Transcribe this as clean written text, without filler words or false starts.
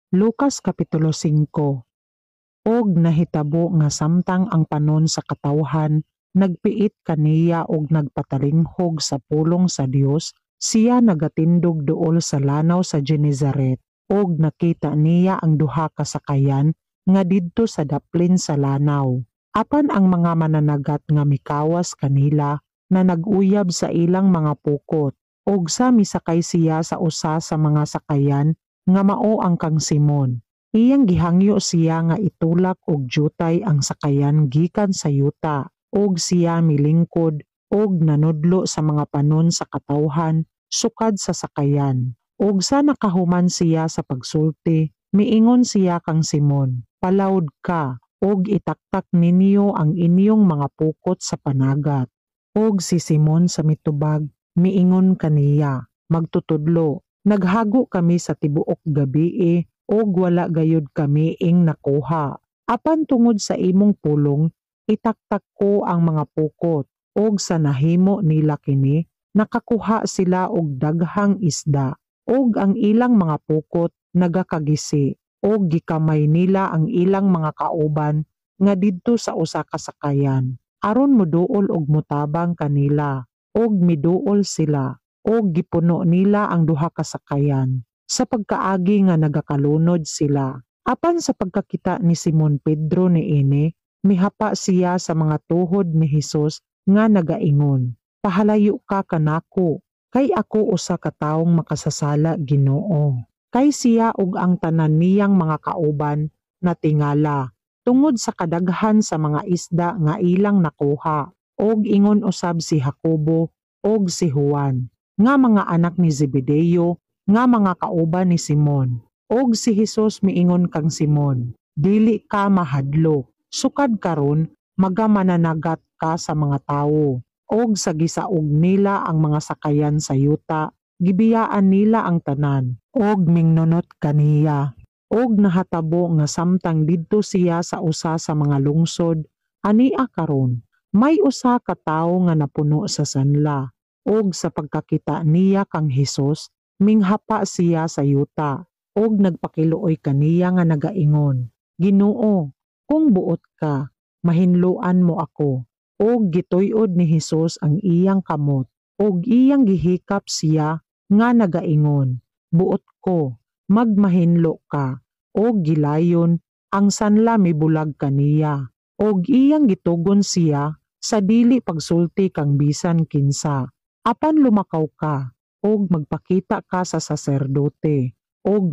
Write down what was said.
Lucas Kapitulo 5. Og nahitabo nga samtang ang panon sa katawhan nagpiit kaniya og nagpatalinghog sa pulong sa Dios, siya nagatindog duol sa lanaw sa Genezaret, og nakita niya ang duha ka sakayan nga didto sa daplin sa lanaw. Apan ang mga mananagat nga mikawas kanila na nag-uyab sa ilang mga pukot, og sa misakay siya sa usa sa mga sakayan nga mao ang kang Simon, iyang gihangyo siya nga itulak og jutay ang sakayan gikan sa yuta, og siya milingkod og nanudlo sa mga panon sa katawhan sukad sa sakayan. Og sa nakahuman siya sa pagsulti, miingon siya kang Simon, "Palawd ka og itaktak ninyo ang inyong mga pukot sa panagat." Og si Simon sa mitubag, miingon kaniya, "Magtutudlo, naghago kami sa tibuok gabii og wala gayud kami ing nakuha. Apan tungod sa imong pulong, itaktak ko ang mga pukot." Og sa nahimo nila kini, nakakuha sila og daghang isda, og ang ilang mga pukot nagakagisi, og gikamay nila ang ilang mga kauban nga didto sa usa ka sakayan aron moduol og motabang kanila, og miduol sila og gipuno nila ang duha ka sakayan sa pagkaagi nga nagakalunod sila. Apan sa pagkakita ni Simon Pedro niini, mihapa siya sa mga tuhod ni Hesus nga nagaingon, "Pahalayo ka kanako, kay ako usa ka tawong makasasala, Ginoo." Kay siya ug ang tanan niyang mga kauban natingala tungod sa kadaghan sa mga isda nga ilang nakuha. Og ingon usab si Jacobo ug si Juan nga mga anak ni Zebedeo nga mga kauban ni Simon. Og si Hesus miingon kang Simon, "Dili ka mahadlok. Sukad karon magamananagat ka sa mga tawo." Og sa gisaog nila ang mga sakayan sa yuta, gibiyaan nila ang tanan og mingnunot kaniya. Og nahatabo nga samtang didto siya sa usa sa mga lungsod, ania karon, may usa ka tawo nga napuno sa sanla. Og sa pagkakita niya kang Hesus, minghapa siya sa yuta og nagpakiluoy kaniya nga nagaingon, "Ginoo, kung buot ka, mahinloan mo ako." Og gituy-od ni Hesus ang iyang kamot ug iyang gihikap siya nga nagaingon, "Buot ko, magmahinlo ka." Og gilayon ang sanla mibulag kaniya, ug iyang gitugon siya sa dili pagsulti kang bisan kinsa. Apan lumakaw ka ug magpakita ka sa saserdote ug